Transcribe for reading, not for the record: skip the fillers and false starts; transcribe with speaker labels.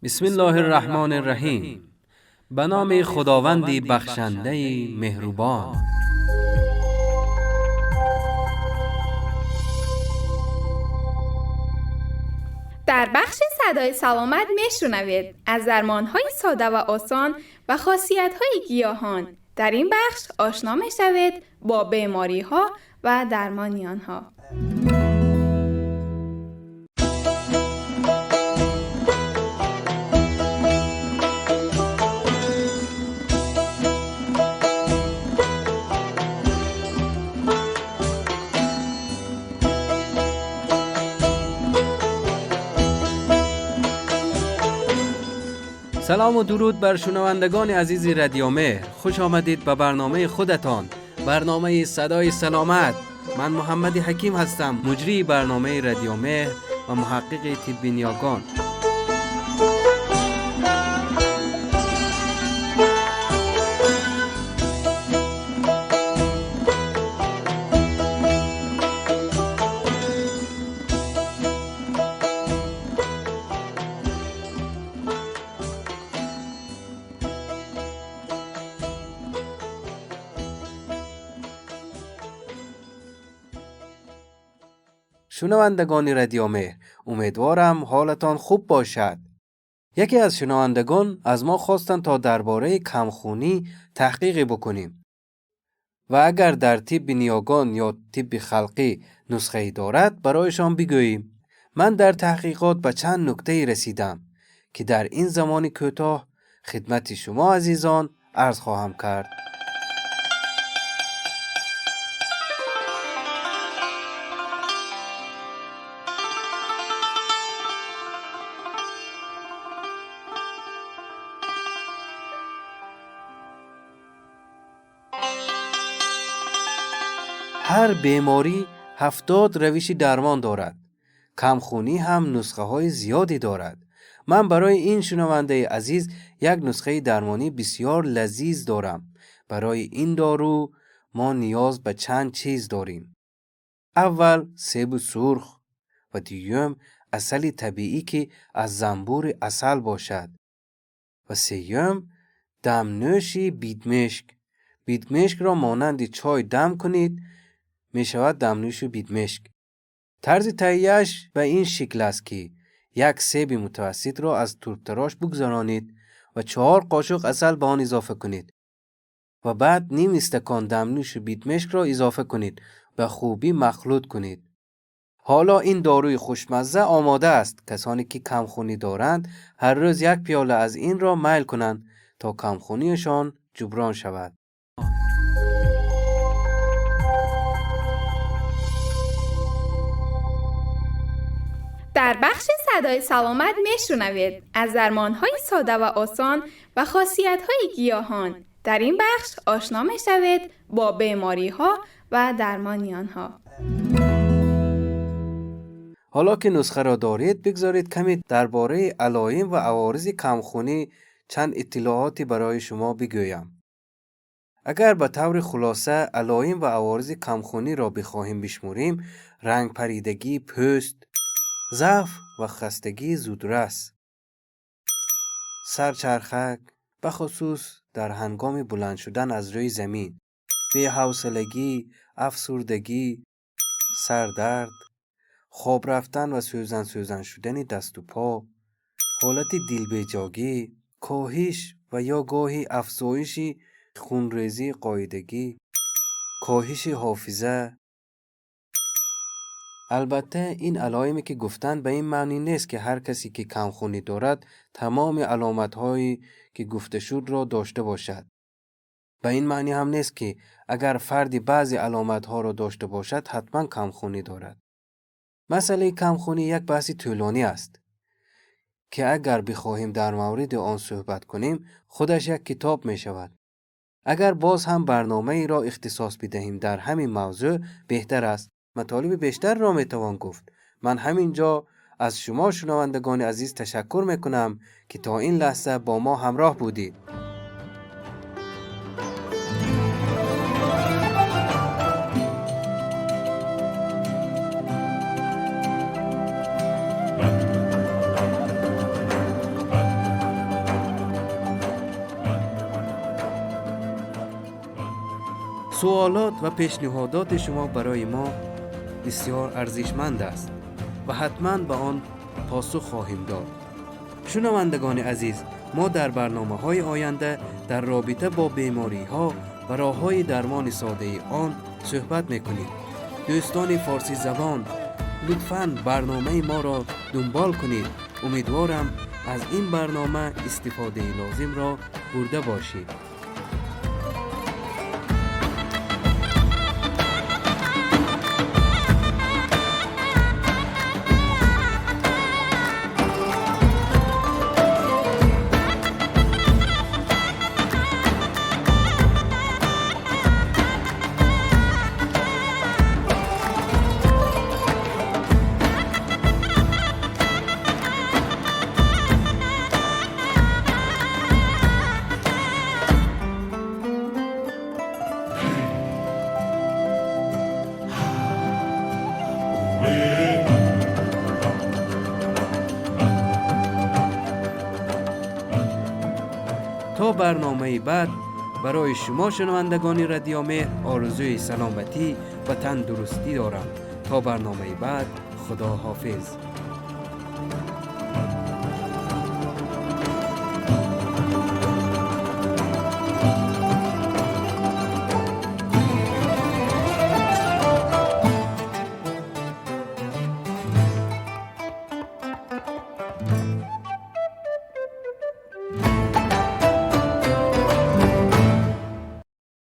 Speaker 1: بسم الله الرحمن الرحیم. به نام خداوندی بخشنده مهربان.
Speaker 2: در بخش صدای سلامت میشنوید از درمان‌های ساده و آسان و خاصیت‌های گیاهان. در این بخش آشنا میشوید با بیماری‌ها و درمان آنها.
Speaker 1: سلام و درود بر شنوندگان عزیز رادیو مهر. خوش آمدید به برنامه خودتان، برنامه صدای سلامت. من محمد حکیم هستم، مجری برنامه رادیو مهر و محقق طب نیاگان. شنوندگان رادیو مهر، امیدوارم حالتان خوب باشد. یکی از شنوندگان از ما خواستند تا درباره کمخونی تحقیقی بکنیم و اگر در طب نیاگان یا طب خلقی نسخه‌ای دارد برایشان بگوییم. من در تحقیقات به چند نکته رسیدم که در این زمان کوتاه خدمت شما عزیزان عرض خواهم کرد. هر بیماری 70 روش درمان دارد. کمخونی هم نسخه های زیادی دارد. من برای این شنونده عزیز یک نسخه درمانی بسیار لذیذ دارم. برای این دارو ما نیاز به چند چیز داریم. اول سیب سرخ و دوم عسل طبیعی که از زنبور عسل باشد و سوم دمنوش بیدمشک. بیدمشک را مانند چای دم کنید، می شود دمنوش بیدمشک. طرز تهیه‌اش به این شکل است که یک سیب متوسط را از تربتراش بگذرانید و 4 قاشق عسل به آن اضافه کنید و بعد نیم استکان دمنوش بیدمشک را اضافه کنید و خوبی مخلوط کنید. حالا این داروی خوشمزه آماده است. کسانی که کمخونی دارند هر روز یک پیاله از این را میل کنند تا کمخونیشان جبران شود.
Speaker 2: در بخش صدای سلامت میشنوید از درمان‌های ساده و آسان و خاصیت‌های گیاهان. در این بخش آشنا میشوید با بیماری‌ها و درمان آنها.
Speaker 1: حالا که نسخه را دارید، بگذارید کمی درباره علائم و عوارض کمخونی چند اطلاعاتی برای شما بگویم. اگر به طور خلاصه علائم و عوارض کمخونی را بخواهیم بشمریم، رنگ پریدگی پوست، ضعف و خستگی زودرس، سرچرخک بخصوص در هنگام بلند شدن از روی زمین، بی‌حوصلگی، افسردگی، سردرد، خواب رفتن و سوزن سوزن شدن دست و پا، حالت دلبیجاگی، کاهش و یا گاهی افزایش خونریزی قاعدگی، کاهش حافظه. البته این علائمی که گفتند به این معنی نیست که هر کسی که کمخونی دارد تمام علامت‌هایی که گفته شد را داشته باشد. به این معنی هم نیست که اگر فردی بعضی علامت‌ها را داشته باشد حتما کمخونی دارد. مسئله کمخونی یک بحث طولانی است که اگر بخواهیم در مورد آن صحبت کنیم خودش یک کتاب می شود. اگر باز هم برنامه ای را اختصاص بدهیم در همین موضوع بهتر است. مطالب بیشتر را می توان گفت. من همینجا از شما شنوندگان عزیز تشکر می کنم که تا این لحظه با ما همراه بودید. Суолот ва пешниҳодоти шумо барои мо бисёр арзишманд аст ва ҳатман ба он посух хоҳем дод. Шунавандагони азиз, мо дар барномаҳои оянда дар робита бо бемориҳо ва роҳҳои дармони содаи он суҳбат мекунем. Дӯстони форсизабон, лутфан барномаи моро дунбол кунед. Умедворам, аз ин барнома истифодаи лозимро бурда бошед. То барномаи баъд барои шумо шунавандагони Радио Меҳр орзуи саломатӣ ва тандурустӣ дорам. То барномаи баъд, худо ҳофиз.